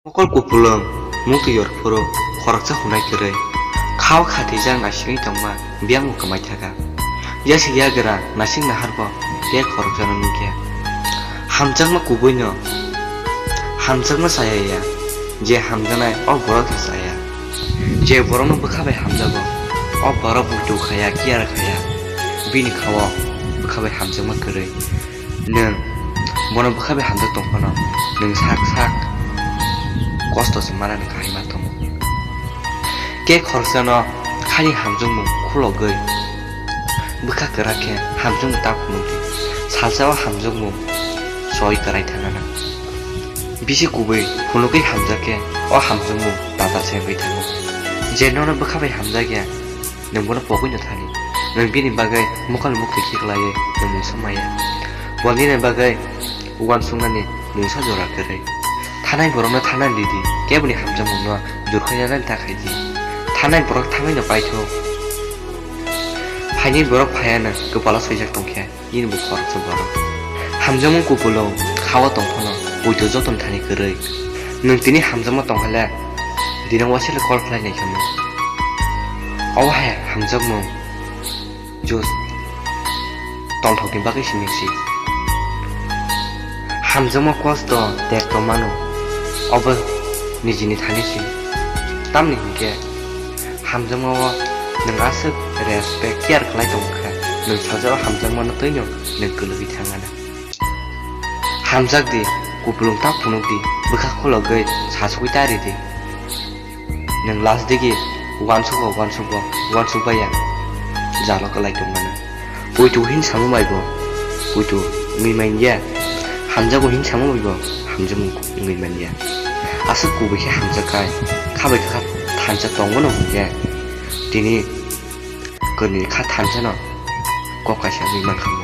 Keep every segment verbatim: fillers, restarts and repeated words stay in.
Mokol kupulung, muktwi yor phuru, khoroksa hwnai kwrwi. Khao khatijak naisingwi tongma, biyangno kwmai thaka. Yasi yagra, naising naharbo, tei khoroksano nukya. Hamjakma kubuino, hamjakma chaya ya, je hamjaknai, o borok se chaya. Je borokno bwkha bai hamjago, o borok buitu khaya, kiyar khaya, bini khao bwkha bai hamjakma kwrwi. Nwng bono bwkha bai hamjak tong phano, nwng sak sak kosto se manani kahai ma tongo. Khe khoroksano khani hamjakmung khulogwi bwkha kwrak khe hamjakmung ta phunukdi. Salsa o hamjakmung soi kwrai thangna nang. Bisi kubui phunukgwi hamjak khe o hamjakmung tatal se wngwi thango. Je nono bwkha bai hamjakya, nwng bono pogwino thani. Nwng bini bagwi mokol muktwi khiklaiwi nwng mungsa maya. Bo nini bagwi uansuknani mungsa jora kwrwi. Thanai borokno thana ridi, keboni hamjakmungno jurkhainani ta khaidi. Thanai borok thangwino paitho. Phainai borok phaiya nwng kwpalo swijak tongkhe. Nini bo khoroksa borok. Hamjakmung kupulung, khao tong phano, poito jotono thani kwrwi. Nwng tini hamjakma tong hale, dinang waisale call khlai nai khe mo. Obo hai hamjakmung, just tongthokni bagwi simi si. Hamjakma kosto tek tong mano, obo nijini thani si. Tamni hinkhe, hamjakma o nwng aswk respect, care khlai tong kha, nwng sajao hamjakmano twino nwng kwlwgwi thangana. Hamjak di, kupulung ta phunuk di, bwkha khologwi sasugwi ta ri di. Nwng last digi uansugo, uansugo, uansuk baiya jalo kwlai tongmano. Poito hin samo bai bo poito wngwi manya, hamjago hin samo bai bo hamjakmung wngwi manya. Aswk kubui khe hamjak khai, kha bai kha thansa tongmano hwnkhe tini kwrwini kha thansano kok kaisa wngwi mankha mo.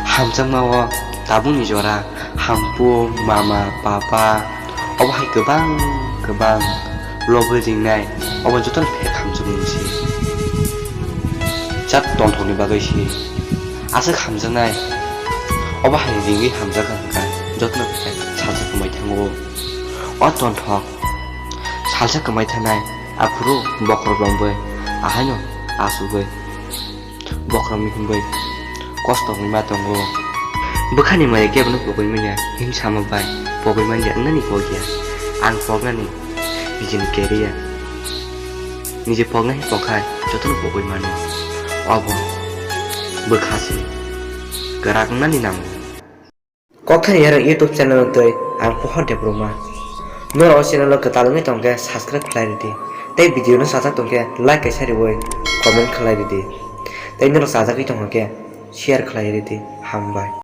Hamjakma o tabukni jora, hampu, mama, papa, obo hai kwbang kwbang lobwi ringnai, obo jotono phek hamjakmung si. Jat tongthokni bagwi si. Aswk hamjaknai, obo hai ringwi hamjakha hwnkha, jotono phek salsa kwmai thango. O tongthok salsa kwmai thanai, aphuru bokhorok romwi ahaino asugwi. Bokhorokni hwnwi kosto wngwi ma tongo. Bwkhani maya kebono pogwi manya, himsamo bai pogwi manya wngnani kok ya. Ang poknani nijini career, nije pokna hin pokkhai jotono pogwi mano. Obo bwkha se kwrak wngnani nango. Kokthani yarok YouTube channel twi ang Pohor Debbarma. Norok o channel o kwtal wngwi tongkhe subscribe khlai ridi. Tei video no sajak tongkhe like kaisa riwi comment khlai ridi. Tei norok chajagwi tongkhe share khlai ridi. Hambai.